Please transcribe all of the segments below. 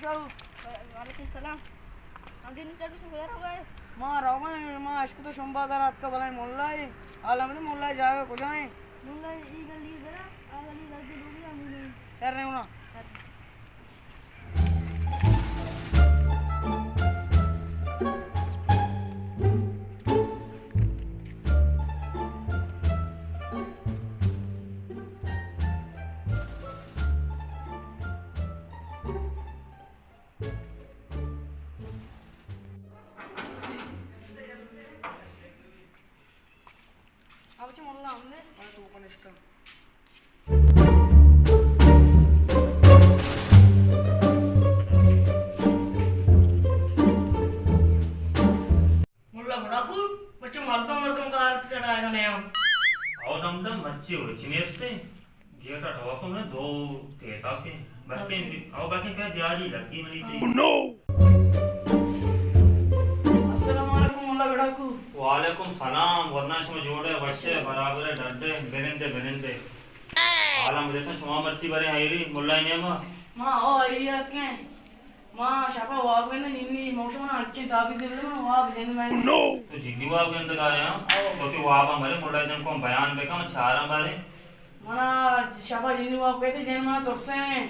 وعلیکم السلام. ہم دین چڑھ سے گزارا ہوا ہے. ما روان، ما اشکتو شمبا در آتکا بلائیں ملائے. حالا مدے ملائے جاگہ کجائیں؟ ملائے ای گلی درا، آ گلی لگی لوگی ہم نہیں. شر رہے ہونا. اب چہ ملا ہم نے. تو کنشتا. ملا گڑاکو، مرچی مردم مردم کار چڑھائے گا نیا. او دم دم مرچی ہو چی نیستے. گیٹ ء ٹوکم نے دو پیتاکے. بلکیں، او بلکیں کہ دیاری لگی منی تئی. السلام علیکم ملا گڑاکو. وعلیکم سلام، ورنا شما جوڑے، وشے، برابرے، ڈڈے، بنندے، بنندے. حالا مدے تو شما مرچی برے حیری، ملا نیما. ما او حیری آتکیں. ما شپا واب گندے، نینی موشم نا انچیں تابیزے بدے، من واب جند میں. تو جنی واب گندگا ہے، ہاں؟ او. تو تی وابا مرے، ملا جن کو بیان بکا، من چارا بارے. منا شپا جنی واب کہتے، جن منا ترسے ہیں.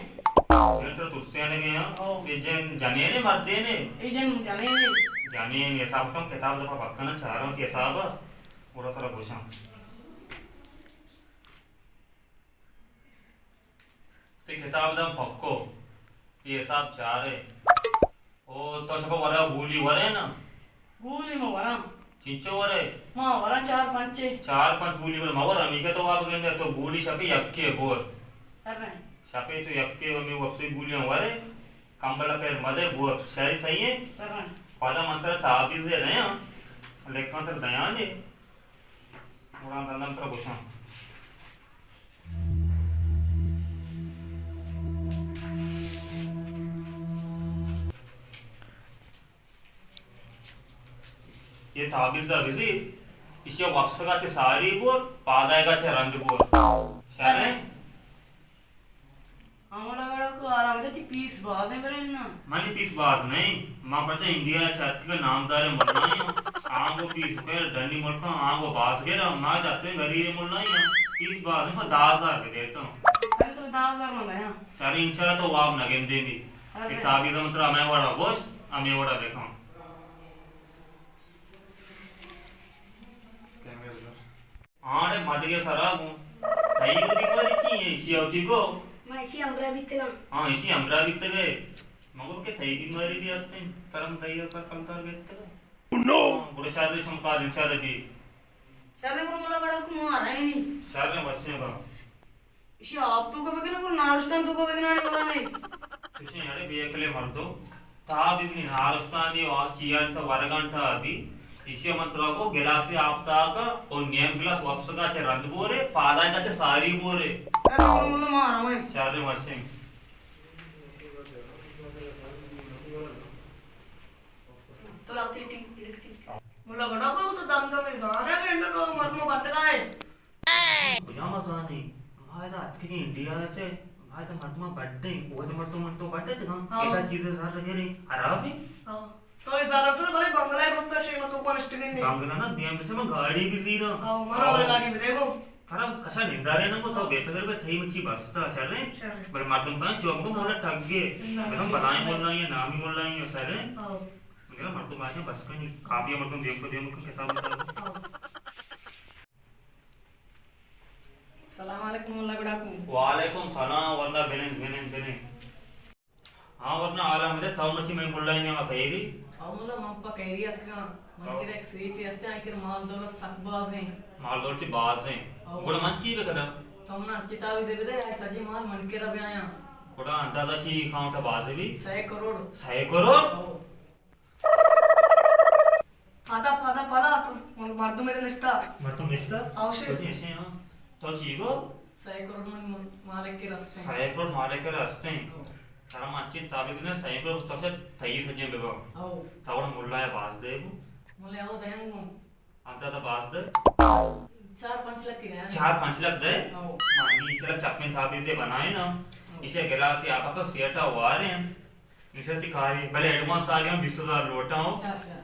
جن تو ترسے ہیں لگے، ہاں؟ او. یہ جن جنین ہے، مردین ہے؟ یہ جن جنین ہے. جنین ہے، حساب کم کتاب دفعہ پکا نا چاروں کی حساب، گڑا ترا گوشاں. تئی کتاب دم پکو، تئی حساب چارے. او تو شپا ورا گولی ورے نا؟ گولی ما وراں. چنچو ورے؟ ما وراں چار پنچے. چار پنچ گولی ورے، ما ورا، میکا تو واب گندے، تو گولی شپے یکے بور. ارے. شپے تو یکے و می وپسی گولیاں ورے، کمبل پیر مدے بور، شری صحیح ہے؟ ارے. پدا من ترا تعبیز دے دیاں، لکھاں تر دیاں دے. گڑا دنداں ترا گوشاں. یہ تعبیرزا بزیر، ایشی وپسگا چہ ساری بور، پادائیگا چہ رند بور. شریں؟ ہاں ملا گڑاکو، آرام دے، تئی پیس بازیں برے نا؟ منی پیس باز نہیں، ما پرچا انڈیا چہ اتکگیں نامداریں ملائیں. آنگو پیس کہ ڈنی ملکاں آنگو باز گرا، ما جاتیں غریبیں ملائیں. پیس باز نہیں، پر دہ ہزار بدے تو. ارے تو دہ ہزار من دیاں. ارے انشاءاللہ تو واب نہ گندے نی. ارے. یہ تعبیر ہم ترا ہمیں وڑا گوشت، ہمیں وڑا بکن. آڑے مدگے سرا گوں. تئی بیماری چی ہے؟ ایشی اوتی گو. ما ایشی ہمراہ بیتگاں. ہاں، ایشی ہمراہ بیتگے. مگو کہ تئی بیماری بھی ہستیں، ترم تئی اثر کلدار گیتگا. Oh no! ہاں، گڑا شر شمکار انشاءاللہ بھی. شر گڑا ملا گڑا کو مارا ہی نہیں. شر وسیں با. ایشی آپ تو کا بکنا، کو نارشتان تو کا بکنا نہیں والا نہیں. کچھ نہیں، ارے بے عقلے مردو. تا بھی نہیں نارشتانی اور چیئر تا ورگان تا بھی. ایشی من ترا کو گلاسی آپ تا کا اور نیم گلاس واپس کا چه رند بورے، پادا کا چه ساری بورے. ارے ملا مارا میں. شر وسیں. تو لگتی ٹی، ٹی. ملا گڑا کو تو دم دم زانا ہے، تو مردم بندگا ہے. کجا ما زانی؟ ما ادا اتکگیں انڈیا چہ، ما ادا مردم بڈیں، او ادا مردم من تو بڈے تگاں. ہاں. ادا چیز زر گریں، خراب ہے. ہاں. تو یہ زیادہ تر بلے بنگلہ ہے، بستا شیما تو کون اشتگیں نہیں. بنگلہ نا، دیم بچے میں گاڑی بھی زیرا. ہاں، منا بلے گاڑی بھی دے گو. ترا کشا نندارے نہ کو، تو بے فکر بے، تھئی مچی بستا، شر ہیں؟ شر. بلے مردم کہاں چوک کو مولا ٹگ گے. نہ، بلے نہ، بلائیں نہ. مولا ہی ہے، نامی مولا ہی ہے، شر ہیں؟ ہاں. مگر مردم آتے بس کنی، کافی مردم دیم کو دیم کو کتاب اتاب. ہاں. سلام علیکم مولا گڑا کو. وعلیکم سلام، واللہ بنند، بنند، بنند. ہاں، ورنا آرام دے، تو مرچی میں ملائے نیما کہیری؟ او ملا، من پہ کہیری اتکگاں. من ہاں. کرا یک سیٹے ہستے، آئی کرا مال دولت سک بازیں. مال دولت بازیں. ہاں. گڑا من چی بکناں؟ تو من انچی تعویذے بدے، آئی سجی مال من کرا بیایاں. گڑا اندازہ چی اکاؤنٹ باز بی؟ سئے کروڑ. سئے کروڑ؟ ہاں. پادا، پادا، پادا، تو مردم ادھر نشتا. مردم نشتا؟ آؤ شے. کچھ ایسے ہاں. تو چی گو؟ سئے کروڑ من مالک کے رستے ہیں. سئے کروڑ مالک کے رستے ہیں. ہاں. ترا من انچیں تعویذ دیں، سئے کروڑ تو سے تئی سجیں ببا. ہاں. تا وڑا ملا ہے باز دے گو. ملا ہے وہ دیں گو. انت تا باز دے. چار پنچ لکھ کی دیں. چار پنچ لکھ دے؟ ہاں. مانی چلا چپیں تعویذ دے بنائے نا. ہاں. اسے گلاس یا پکا سیٹا وارے ہیں. انشاءاللہ تئی کارے، بلے ایڈوانس آگے ہم بیست ہزار لوٹاں ہو۔ شر، شر۔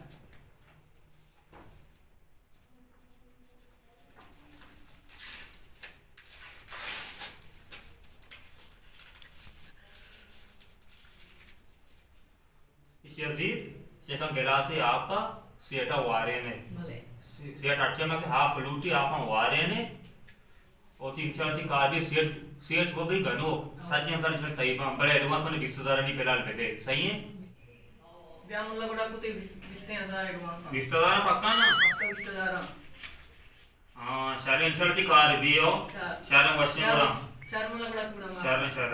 ایشی ءَ زیر، چکاں گلاسے آپ ءَ سیٹھ ءَ وارین ئے۔ بلے۔ سی-، سیٹھ اٹکے ما کہ آپ لوٹی، آپاں وارین ئے۔ او تئی انشاءاللہ تئی کار بی سیٹھ، سیٹھ گو بی گنوک، ہاں۔ سجیں سر انشاءاللہ تئی باں، بلے ایڈوانس من بیست ہزار نی فی الحال بدے، صحیح ہے؟ بیا ملا گڑا کو تئی بیست، بیست ہزار ایڈوانس۔ بیست ہزار پکا نا؟ پکا بیست ہزار۔ ہاں، شر انشاءاللہ تئی کار بی ہو۔ شر۔ شر وشیں گڑا۔ شر ملا گڑا گڑا۔ شر، شر۔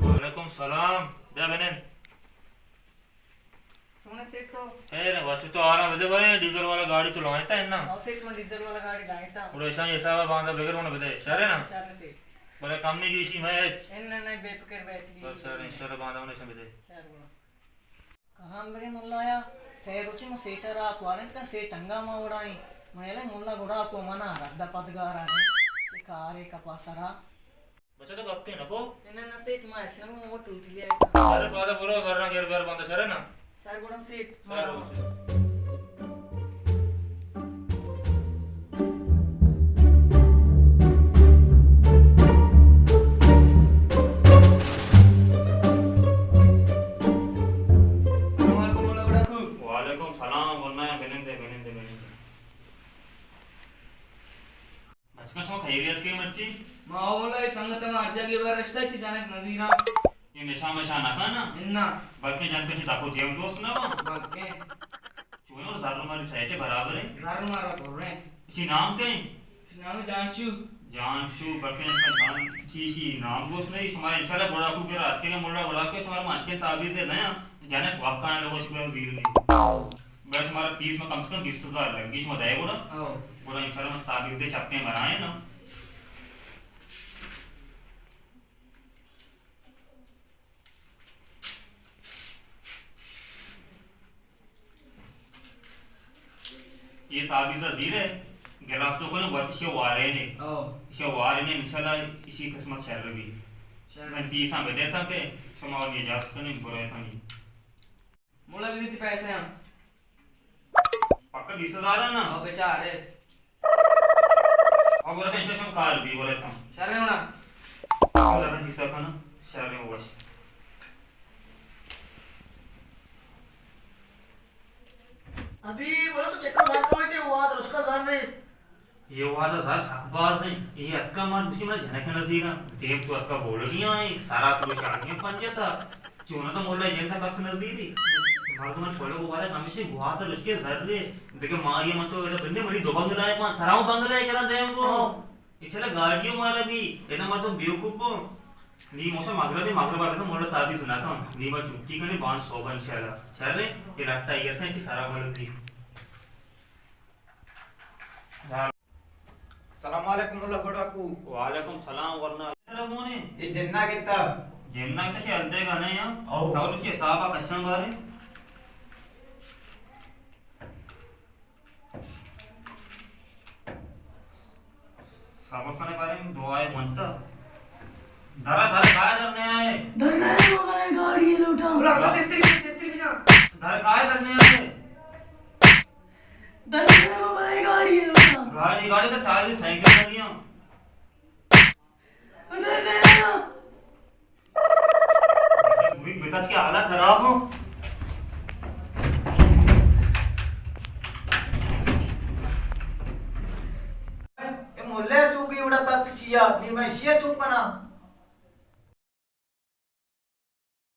وعلیکم سلام۔ بیا بنند۔ سونے سیٹ تو۔ خیر ہے، بس تو آرام دے بارے، ڈیزل والا گاڑی تو لائے تھا نا؟ ہاں سیٹ، من ڈیزل والا گاڑی لائے تھا۔ اور ایسا ہی حساب ہے، باندھا بغیر ہونا بدے، شر ہے نا؟ شر ہے سیٹ۔ بلے کمی گیشی میں۔ نہیں، نہیں، بے فکر بیٹھ گئی۔ بس شر، انشاءاللہ باندھا ہونا شر بدے۔ شر بڑا۔ کہاں بگے ملا یا، سہ روچی من سیٹا را کوارنت کن، سیٹ انگا ما وڑائیں۔ من یلے ملا گڑا کو منا رد پدگار آ گئے۔ کارے کپا سرا۔ بچہ تو گپے نہ کو؟ نہ، نہ، سیٹ ما اچ نہ کو، ما ٹوٹی لیا۔ ارے پادا برو، زرنا گیر بیر بند شرے نا۔ سر گڑا سیٹ۔ سر۔ السلام علیکم، مولا گڑا کو۔ وعلیکم سلام، ورنا بنندے، بنندے، بنندے۔ بچکاں شما خیریت کے مرچی؟ ما او ملا، اے سنگت ما ہر جگہ بار رشتہ چی جنک نظیرا۔ اے نشا مشا نہ کنا؟ انا۔ بلکہ جنک چی تاکو دیم دوست نہ با؟ بلکہ۔ چونو زر ماری سیٹے برابر ہے؟ زر مارا پر ہے۔ اسی نام کہیں؟ اسی نام جانشو۔ جانشو، بلکہ جنک جان چی، چی نام دوست نہیں، شما انشاءاللہ بڑا کو کے رات کے ملا بڑا کے شما مانچے تعبیر دے نیا، جنک وقان لوگوں سے کوئی زیر نہیں۔ بس ہمارا پیس میں کم سے کم بیس ہزار لگ گی، شما دے گڑا؟ او۔ گڑا انشاءاللہ من تعبیر دے چپیں مرائیں نا۔ یہ تعبیر دا زیر ہے، گلاس تو کنے وقت شے وارے نے۔ او۔ شے وارے نے، انشاءاللہ اسی قسمت شر بھی۔ شر۔ من پیساں بدے تھا کہ شما اور یہ جاست کنے برے تھا نہیں۔ مولا بدی تئی پیسے ہم۔ پکا بیس ہزار ہے نا؟ او بچار ہے۔ او برے انشاءاللہ شما کار بھی برے تم۔ شر ہے نا؟ اللہ رنگ کسا کنا، شر ہے وش۔ ابھی بولا تو چکر زر کمائے تھے، وہ آدر اس کا زر نہیں۔ یہ وہد ء زر سک باز انت۔ اے اتکا من گوشی من جنک نزیراں۔ دیم تو اتکا بولگی آں، سرا تو شاگیں پنجتا۔ چونا تو مولا جند کس نزیری۔ مردم من پڑو گوارا ہمیشہ گوات رشکے زر دے۔ دیکھے ماں یہ من تو ادا بندے بڑی دو بنگلہ ہے، پان تراو بنگلہ ہے کرا دیم کو۔ ہاں۔ اچھلا گاڑیوں مارا بھی، ادا مردم بیوقوف کو۔ نی موسم مغرب، مغرب آ مولا تعبیر سنا تھا۔ نی با چھٹی کنے بان سوبا انشاءاللہ۔ شر ہے، یہ لٹا یہ تھا کہ سرا بلدی۔ سلام علیکم اللہ گڈاکو۔ وعلیکم سلام ورنا۔ ترا گونے؟ اے جناک اتا۔ جناک تے ہل دے گا نہیں ہم۔ او۔ سور کے حساب کشن بارے۔ صبر کنے بارے دعائے منتا۔ درا در کائے در نہیں آئے۔ در نہیں آئے بابا، گاڑی لوٹا۔ بلا تو تیز تیز تیز تیز جا۔ در کائے در نہیں آئے۔ در کائے بابا، گاڑی لوٹا۔ گاڑی، گاڑی تو ٹائر سائیکل لگی ہوں۔ در نہیں آیا۔ پوری بتاچ کے حالت خراب ہو۔ اے مولے چوکی اڑا تک چیا، بے میں شیا چوکنا۔